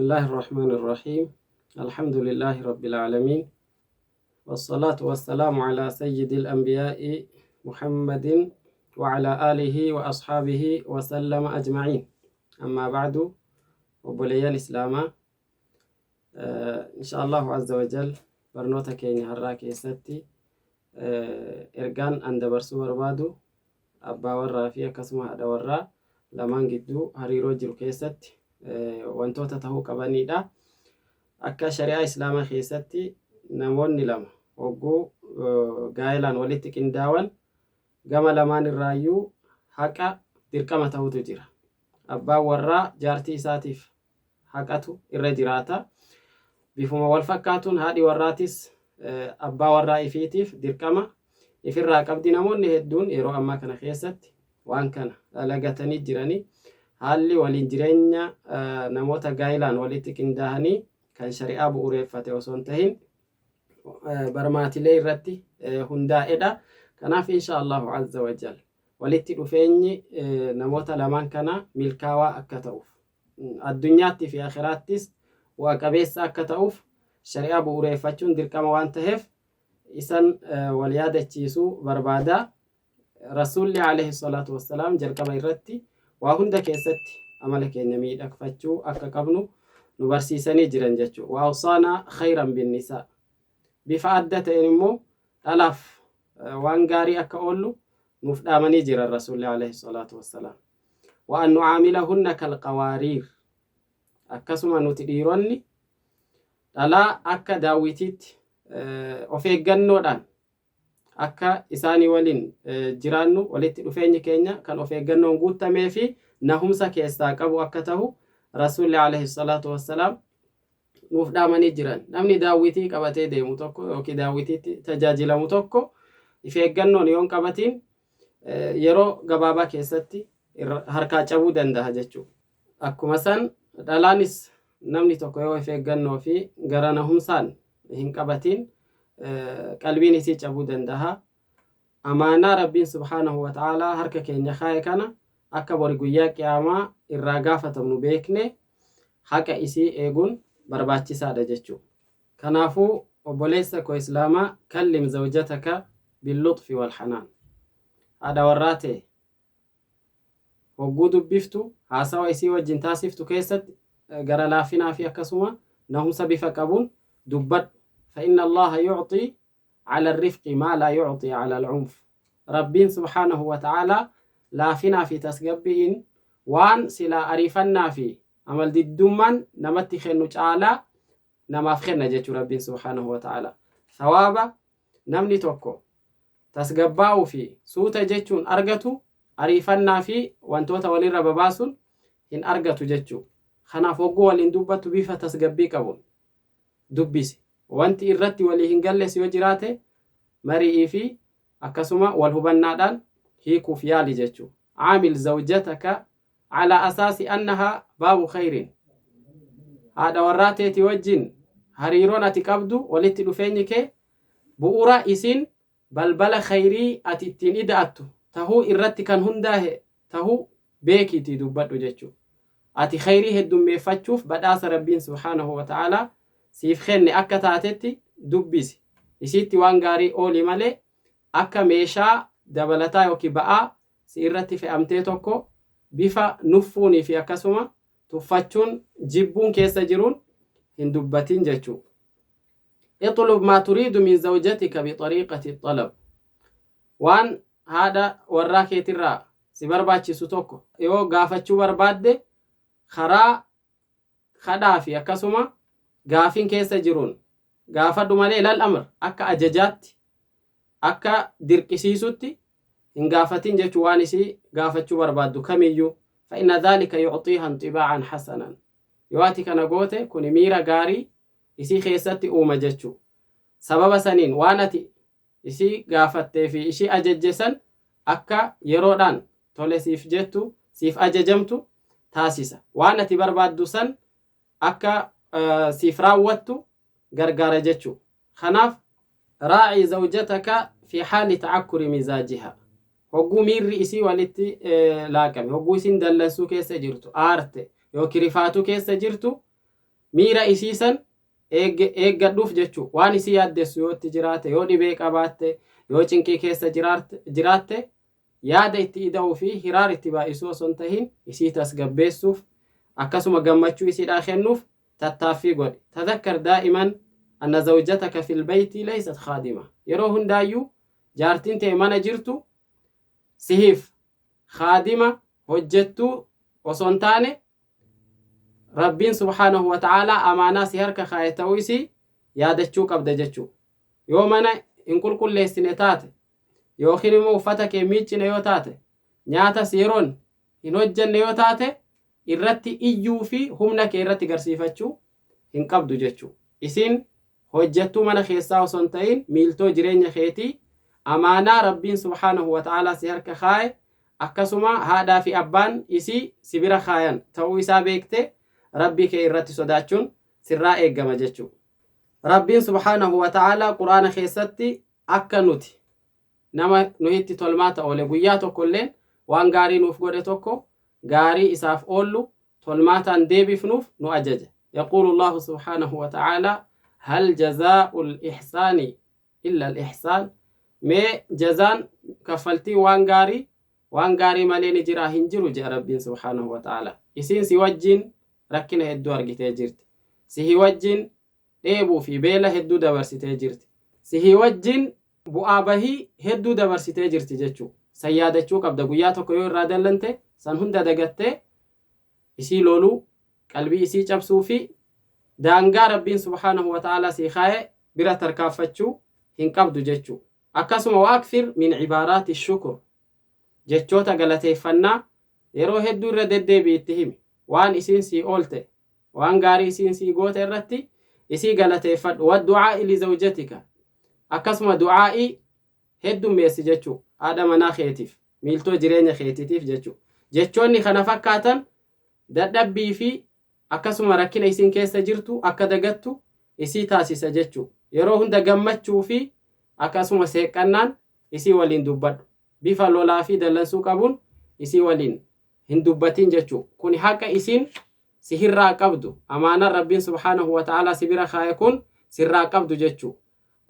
الله الرحمن الرحيم الحمد لله رب العالمين والصلاة والسلام على سيد الأنبياء محمد وعلى آله وأصحابه وسلم أجمعين أما بعد وبلي الإسلام إن شاء الله عز وجل برنوتا كيني هراك يستي ergaan an dabarsuu barbaadu abbaa warraa fi akkasuma haadha warraa lamaan gidduu hariiroo jiru keessatti wantoota tahuu qabaniidha. Akka shari'aa Islaamaa keessatti namoonni lama hogguu gaa'ilaan walitti qindaawan gama lamaan irraayyuu haqa dirqama tahutu jira. Abbaan warraa jaartii isaatiif haqatu irra jiraata. Bifuma wal fakkaatuun haadhi warraatis abbaa warraa ifiitiif dirqama ifirraa qabdi. Namoonni hedduun yeroo ammaa kana keessatti waan kana lagatanii jiranii haalli waliin jireenya namoota gaa'ilaan walitti qindaahanii kan shari'aa bu'uureeffate osoo hin tahin barmaatilee irratti hundaa'edha. Kanaaf insha Allahu azza wa jal walitti dhufeenyi namoota lamaan kana milkaawaa akka ta'uuf addunyaatti fi akhiraattis bu'a qabeessa akka ta'uuf shari'aa bu'uureeffachuun dirqama waan taheef isan wal yaadachiisuu barbaada. Rasuulli alayhi salaatu wassalaam jalqaba irratti waa hunda keessatti amala keenya miidhagfachuu akka qabnu nu barsiisanii jiran jechuudha. Wa awsaanaa khayran binnisaa. Bifa adda ta'een immoo dhalaaf waan gaarii akka oollu nuuf dhaamanii jiran Rasuulli alayhi salaatu wassalaam. Wa an nucaamilahunna kalqawaariir. Akkasuma nuti dhiironni dhalaa akka daawwitiitti of eeggannoodhaan akka isaanii waliin jiraannu walitti dhufeenyi keenya kan of eeggannoon guutamee fi nahumsa keessaa qabu akka tahu Rasuulli alayhi salaatu wassalaam nuuf dhaamanii jiran. Namni daawwitii qabatee deemu tokko yookiin daawwitiitti tajaajilamu tokko if eeggannoon yoon qabatiin yeroo gabaabaa keessatti harkaa cabuu danda'a jechuudha. Akkuma san dhalaanis namni tokko yoo if eeggannoo fi gara nahumsaan hin qabatiin qalbiin isii cabuu danda'a. Amaanaa Rabbiin subhaanahu wa ta'aalaa harka keenya kaaye kana akka bori guyyaa qiyaamaa irraa gaafatamnu beekne haqa isii eeguun barbaachisaadha jechuudha. Kanaafuu obboleessa koo Islaamaa kallim zawjataka billuxfi wal hanaan. Haadha warraa ta'e hogguu dubbiftu haasawa isii wajjin taasiftu keessatti gara laafinaa fi akkasuma nahumsa bifa qabuun dubbadhu. Fa inna Allaha yu'xii ala rifqi maa laa yu'xii ala al-unf. Rabbiin subhaanahu wa ta'aalaa laafinaa fi tasgabbiin waan silaa ariifannaa fi amaldiddummaan namatti kennu caalaa namaaf kenna jechuu Rabbiin subhaanahu wa ta'aalaa. Sawaaba namni tokko tasgabbaa'uu fi suuta jechuun argatu ariifannaa fi wantoota walirra babaasuun hin argatu jechuu. Kanaaf hogguu waliin dubbattu bifa tasgabbii qabuun dubbisi. Wanti irratti walii hin galles yoo jiraate mari'ii fi akkasuma wal hubannaadhaan hiikuuf yaali jechuu. Caamil zawjataka ala asaasi annahaa baabu khayrin. Haadha warraa teeti wajjin hariiroon ati qabdu walitti dhufeenyi kee bu'uura isiin balbala khayrii ati ittiin ida'attu tahuu irratti kan hundaahe tahuu beekiitii dubbadhu jechuu. Ati khayrii heddummeeffachuuf badhaasa Rabbiin subhaanahu wa ta'aalaa siif kenne akka taatetti dubbisi. Isiitti waan gaarii ooli malee akka meeshaa dabalataa yookiin ba'aa si irratti fe'amtee tokko bifa nuffuunii fi akkasuma tuffachuun jibbuun keessa jiruun hin dubbatin jechuu. Itlub maa turiidu min zawjatika bixariiqati xalab. Waan haadha warraa keetirraa si barbaachisu tokko yoo gaafachuu barbaadde karaa kadhaa fi akkasuma gaafiin keessa jiruun gaafadhu malee lal amr akka ajajaatti akka dirqisiisutti hin gaafatin jechuu waan isii gaafachuu barbaaddu kamiyyuu. Fa inna dhaalika yucxiiha inxibaacan hasanan. Yoo ati kana goote kuni miira gaarii isii keessatti uuma jechuu. Sababa saniin waan ati isii gaafattee fi ishii ajajje san akka yeroodhaan tole siif jettu siif ajajamtu taasisa. Waan ati barbaaddu san akka siif raawwattu gargaara jechuu. Kanaaf raacii zawjataka fi haali tacakkuri mizaajiha. Hogguu miirri isii walitti laaqame, hogguu isiin dallansuu keessa jirtu, aarte yookiin rifaatuu keessa jirtu Miira isii san eeggadhuuf jechuu. Waan isii yaaddessu yoo itti jiraate, yoo dhibee qabaatte, yoo cinqii keessa jiraatte, yaada itti ida'uu fi hiraar itti baay'isuu osoo hin tahin isii tasgabbeessuuf, akkasuma gammachuu isiidhaa kennuuf tattaaffii godhi. Tadhakkar daa'iman anna zawjataka fil bayti laysat khaadima. Yeroo hundaayyuu jaartiin tee mana jirtu sihiif khaadima, hojjettuu osoo hin taane, Rabbiin subhaanahu wa ta'aalaa amaanaa si harka kaaye ta'uu isii yaadachuu qabda jechuu. Yoo mana hin qulqulleessine taate, yookiin immoo uffata kee miiccine yoo taate, nyaatas yeroon hin hojjenne yoo taate, irratti iyyuu fi humna kee irratti garsiifachuu hin qabdu jechuu. Isiin hojjettuu mana keessaa osoo hin ta'in miiltoo jireenya keetii, amaanaa Rabbiin subhaanahu wa ta'aalaa si harka kaaye, akkasuma haadhaa fi abbaan isii si bira kaayan ta'uu isaa beektee Rabbii kee irratti sodaachuun sirraa eeggama jechuu. Rabbiin subhaanahu wa ta'aalaa Qur'aana keessatti akka nuti nama nuhitti tolmaata oole, guyyaa tokkolleen waan gaarii nuuf godhe tokko gaarii isaaf oollu, tolmaataan deebifnuuf nu ajaja. Yaquulu Allaahu subhaanahu wa ta'aalaa: hal jazaa'ul ihsaani illa al ihsaan? Mee jazaan, kaffaltiin waan gaarii waan gaarii malee ni jiraa? Hin jiru jedha Rabbiin subhaanahu wa ta'aalaa. Isiin si wajjiin rakkina hedduu argitee jirti. Sihi wajjiin dheebuu fi beela hedduu dabarsitee jirti. Sihi wajjiin bu'aa bahii hedduu dabarsitee jirti jechuu. San yaadachuu qabda. Guyyaa tokko yoo irraa dallante, san hunda dagattee isii loluu, qalbii isii cabsuu fi daangaa Rabbiin subhaanahu wa ta'aalaa sii kaaye bira tarkaanfachuu hin qabdu jechuu. Akkasuma wa'akthir min ibaaraati shukur, jechoota galateeffannaa yeroo hedduu irra deddeebi'i itti himi. Waan isiin sii oolte, waan gaarii isiin sii goote irratti isii galateeffadhu. Waddu'aa'i li zawjatika, akkasuma du'aa'ii heddummeessi jechuu, haadha manaa keetiif, miiltoo jireenya keetiitiif jechuu. Jechoonni kana fakkaatan dadhabbii fi akkasuma rakkina isiin keessa jirtu akka dagattu isii taasisa jechuu. Yeroo hunda gammachuu fi akkasuma seeqqannaan isii waliin dubbadhu. Bifa lolaa fi dallansuu qabuun isii waliin hin dubbatin jechuu. Kuni haqa isiin sihirraa qabdu, amaanaan Rabbiin subhaanahu wa ta'aalaa si bira kaaye kun sirraa qabdu jechuu.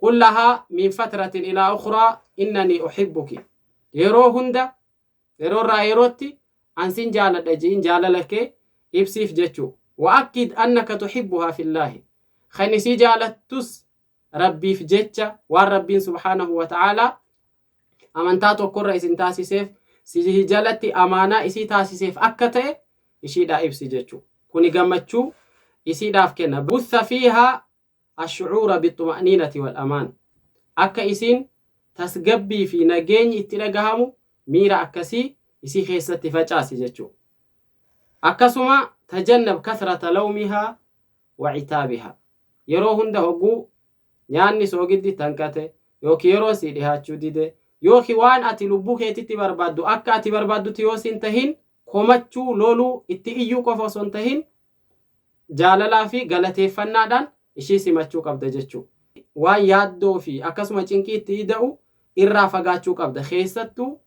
Qul lahaa min fatratin ilaa ukhraa innanii uhibbuki. Yeroo hunda, yeroo irraa yerootti, an sin jaaladha ji'in, jaalala kee ibsiif jechuu. Wa akkid annaka tuhibbuhaa fillaahi. Kan isii jaalattus Rabbiif jecha, waan Rabbiin subhaanahu wa ta'aalaa amantaa tokkorra isin taasiseef, si jalatti amaanaa isii taasiseef akka ta'e ishiidhaa ibsi jechuu. Kuni gammachuu isiidhaaf kenna. Butha fiihaa ashucuura bixuma'niinati wal amaan. Akka isiin tasgabbii fi nageenyi itti dhagahamu miira akkasii isii keessatti facaasi jechuu. Akkasuma tajannab kathrata lawmihaa wa citaabihaa. Yeroo hunda hogguu nyaanni soogiddi tanqate, yookiin yeroon sii dhihaachuu dide, yookiin waan ati lubbuu keetitti barbaaddu akka ati barbaaddutti yoo siin tahin, komachuu, loluu, itti iyyuu qofa osoo hin tahin, jaalalaa fi galateeffannaadhaan ishii simachuu qabda jechuu. Waan yaaddoo fi akkasuma cinqii itti ida'u irraa fagaachuu qabda. Keessattuu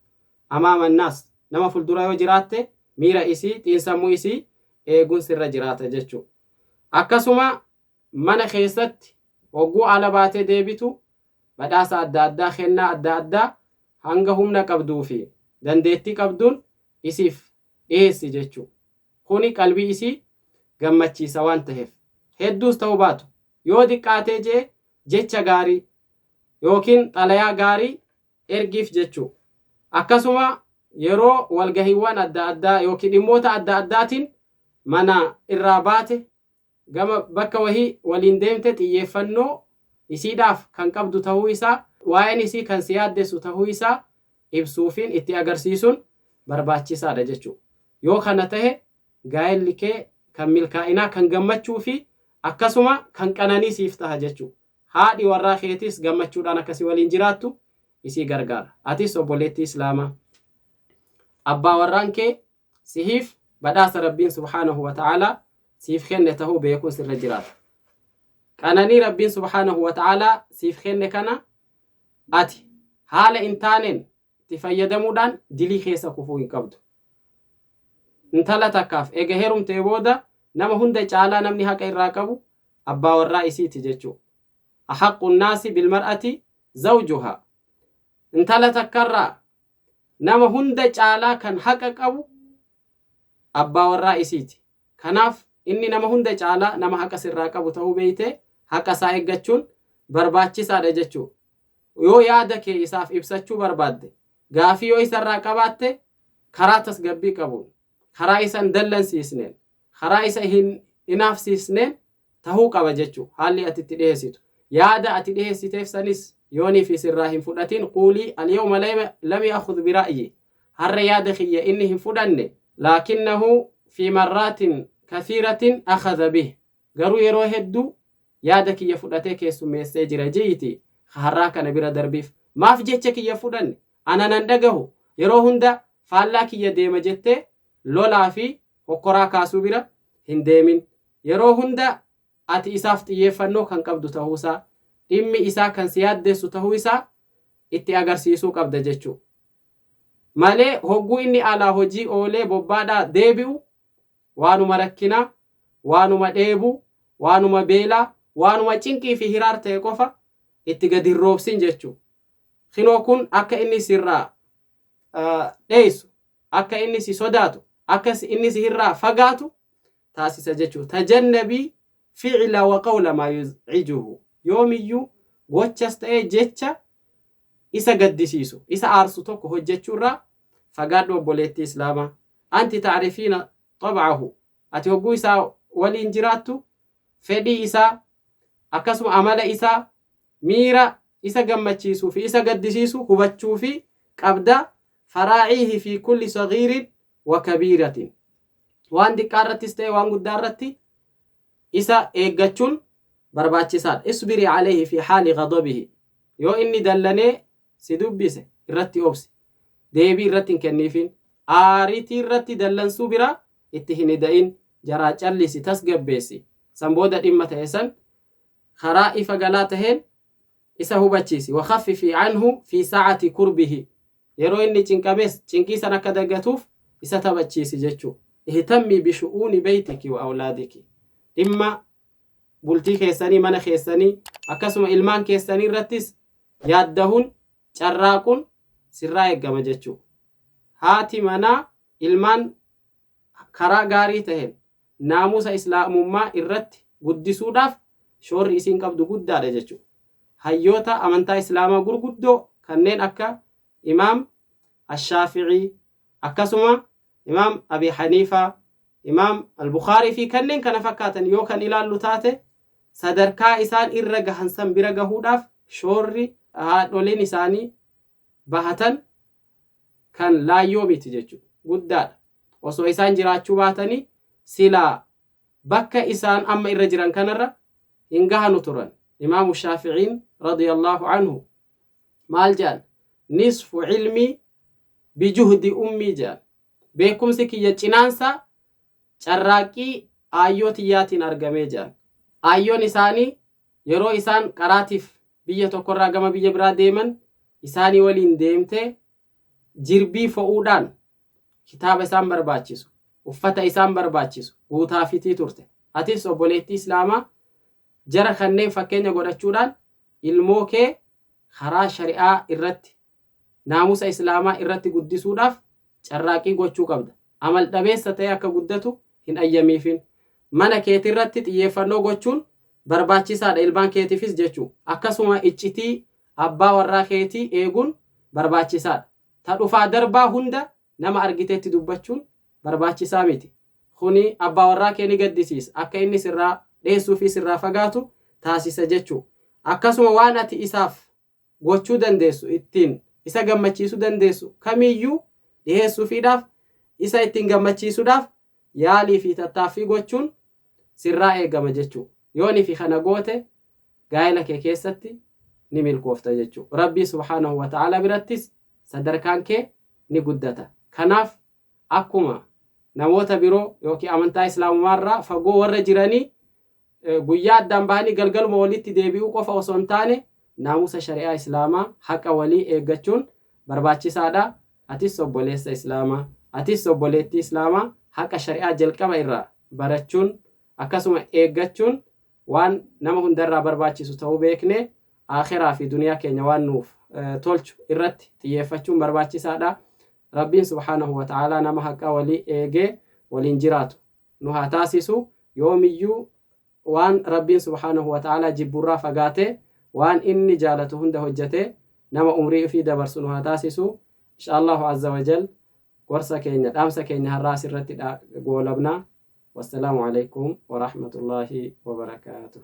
amaamannaas, nama fuuldura yoo jiraatte, miira isii, xiinsammuu isii eeguun sirra jiraata jechuu. Akkasuma mana keessatti hogguu ala baatee deebitu badhaasa adda addaa, kennaa adda addaa hanga humna qabduu fi dandeettii qabduun isiif dhiheessi jechuu. Kuni qalbii isii gammachiisa waan taheef. Hedduus ta'uu baatu, yoo diqqaatee je'e jecha gaarii yookiin xalayaa gaarii ergiif jechuu. Akkasuma yeroo walgahiiwwan adda addaa yookiin dhimmoota adda addaatiin mana irraa baate, gama bakka wahii waliin deemte, xiyyeeffannoo isiidhaaf kan qabdu tahuu isaa, waa'een isii kan si yaaddessu tahuu isaa ibsuufiin itti agarsiisuun barbaachisaadha jechuu. Yoo kana tahe gaa'elli kee kan milkaa'inaa, kan gammachuu fi akkasuma kan qananii siif taha jechuu. Haadhi warraa keetis gammachuudhaan akka si waliin jiraattu isii gargaara. Atis obboleettii Islaamaa, abbaa warraan kee sihiif badhaasa Rabbiin subhaanahu wa ta'aalaa siif kenne tahuu beekuun sirra jiraata. Qananii Rabbiin subhaanahu wa ta'aalaa siif kenne kana ati haala hin taaneen itti fayyadamuudhaan dilii keessa kufuu hin qabdu. Intala takkaaf ega herumtee booda Nama hunda caalaa namni haqa irraa qabu abbaa warraa isiiti jechuudha. Ahaqqu nnaasi bilmar'ati zawjuhaa. Intala takkarraa nama hunda caalaa kan haqa qabu abbaa warraa isiiti. Kanaaf inni nama hunda caalaa nama haqa sirraa qabu ta'uu beeytee haqa isaa eeggachuun barbaachisaadha jechuudha. Yoo yaada kee isaaf ibsachuu barbaadde, gaafii yoo isarraa qabaatte karaa tasgabbii qabuun, karaa isa hin dallansiisneen, karaa isa hin inaafsiisneen tahuu qaba jechu haalli ati itti dhiheessitu. Yaada ati dhiheessiteef sanis yoonii fi sirraa hin fudhatin quulii alyawma lam ya'khudh bira'yi har'a yaada kiyya inni hin fudhanne laakinnahu fi marraatin kathiiratin akhadha bih garuu yeroo hedduu yaada kiyya fudhatee keessummeessee jira ji'iitii ka har'aa kana bira darbiif maaf jecha kiyya fudhanne ana nan dhagahu yeroo hunda faallaa kiyya deema jettee lolaa fi hokkoraa kaasuu bira hin deemin. Yeroo hunda ati isaaf xiyyeeffannoo kan qabdu tahuusaa, dhimmi isaa kan si yaaddessu tahuu isaa itti agarsiisuu qabda jechuu. Malee hogguu inni alaa hojii oolee bobbaadhaa deebi'u waanuma rakkinaa, waanuma dheebuu, waanuma beelaa, waanuma cinqii fi hiraar ta'e qofa itti gad hin roobsin jechuu. Kinoo kun akka inni sirraa dheessu, akka inni si sodaatu, akka inni si irraa fagaatu taasisa jechuudha. Tajannabii fi'la wa qawla maa yuz'ijuhu. Yoomiyyuu gochas ta'ee jecha isa gaddisiisu, isa aarsu tokko hojjechuu irraa fagaadhu obboleettii Islaamaa. Anti ta'rifiina xab'ahu. Ati hogguu isaa waliin jiraattu fedhii isaa akkasuma amala isaa miira isa gammachiisuu fi isa gaddisiisu hubachuufii qabda, faraaciihi fi kulli saghiirin wa kabiiratin. Waan diqqaa irrattis ta'e waan guddaa irratti isa eeggachuun barbaachisaadha. Isbirii alayhi fi haali ghadabihi. Yoo inni dallanee si dubbise irratti obsi. Deebii irratti hin kenniifin. Aaritii irratti dallansuu biraa itti hin ida'in. Jaraa callisi tasgabbeessi. San booda dhimma ta'e san karaa ifa galaa taheen isa hubachiisi. Wakhaffifii anhu fi sa'ati kurbihi. Yeroo inni cinqames cinqii san akka dagatuuf isa taphachiisi jechuu. Ihtammii bishu'uuni beytiki wa awlaadiki. Dhimma bultii keessanii, mana keessanii, akkasuma ilmaan keessanii irrattis yaaddahuun, carraaquun sirraa eeggama jechuu. Haati manaa ilmaan karaa gaarii taheen naamusa Islaamummaa irratti guddisuudhaaf shoorri isiin qabdu guddaadha jechuudha. Hayyoota amantaa Islaamaa gurguddoo kanneen akka Imaam Ash-Shaafi'ii, akkasuma Imaam Abi Haniifaa, Imaam Al-Bukhaarii fi kanneen kana fakkaatan yoo kan ilaallu taate sadarkaa isaan irra gahan san bira gahuudhaaf shoorri haadholiin isaanii bahatan kan laayyoo miti jechuudha. Guddaadha. Osoo isaan jiraachuu baatanii silaa bakka isaan amma irra jiran kanarra hin gahanu turan. Imaamu Shaafi'iin radiyallahu anhu maal jedhan? Nisfu ilmii bijuhdi ummii jedhan. Beekumsi kiyya cinaansaa carraaqqii aayyoo tiyyaatiin argamee jedhan. Aayyoon isaanii yeroo isaan qaraatiif biyya tokkorraa gama biyya biraa deeman isaanii waliin deemtee jirbii fo'uudhaan kitaaba isaan barbaachisu, uffata isaan barbaachisu guutaafitii turte. Atis obboleettii Islaamaa jara kanneen fakkeenya godhachuudhaan ilmoo kee karaa shari'aa irratti naamusa Islaamaa irratti guddisuudhaaf carraaqqii gochuu qabda. Amal dhabeessa ta'ee akka guddatu hin ayyamiifin. Mana keetirratti xiyyeeffannoo gochuun barbaachisaadha ilmaan keetifis jechuu. Akkasuma iccitii abbaa warraa keetii eeguun barbaachisaadha. Ta dhufaa darbaa hunda nama argitetti dubbachuun barbaachisaa miti. Kuni abbaa warraa kee ni gaddisiisa. Akka inni sirraa dheessuu fi sirraa fagaatu taasisa jechuu. Akkasuma waan ati isaaf gochuu dandeessu ittiin isa gammachiisuu dandeessu kamiyyuu dhiheessuufiidhaaf isa ittiin gammachiisuudhaaf yaalii fi tattaaffii gochuun sirraa eegama jechuu. Yooni fi kana goote gaa'ela kee keessatti ni milkoofta jechuu. Rabbii subhaanahu wa ta'aalaa birattis sadarkaan kee ni guddata. Kanaaf akkuma namoota biroo yookiin amantaa Islaamumaarraa fagoo warra jiranii guyyaa addaan bahanii galgaluma walitti deebi'uu qofa osoo hin taane naamusa shari'aa Islaamaa haqa walii eeggachuun barbaachisaadha. Atis obboleessa Islaamaa, atis obboleettii Islaamaa haqa shari'aa jalqaba irraa barachuun Akkasuma eeggachuun waan nama hundarraa barbaachisu ta'uu beeknee aakhiraa fi duniyaa keenya waan nuuf tolchu irratti xiyyeeffachuun barbaachisaadha. Rabbiin subhaanahu wa ta'aalaa nama haqa walii eegee waliin jiraatu nu haa taasisu. Yoomiyyuu waan Rabbiin subhaanahu wa ta'aalaa jibburraa fagaatee waan inni jaalatu hunda hojjatee nama umrii ifii dabarsu nu haa taasisu. Insha Allahu azza wa jal gorsa keenya dhaamsa keenya har'aa asirratti goolabna. Wassalaamu alaikum wa rahmatullaahi wa barakaatuh.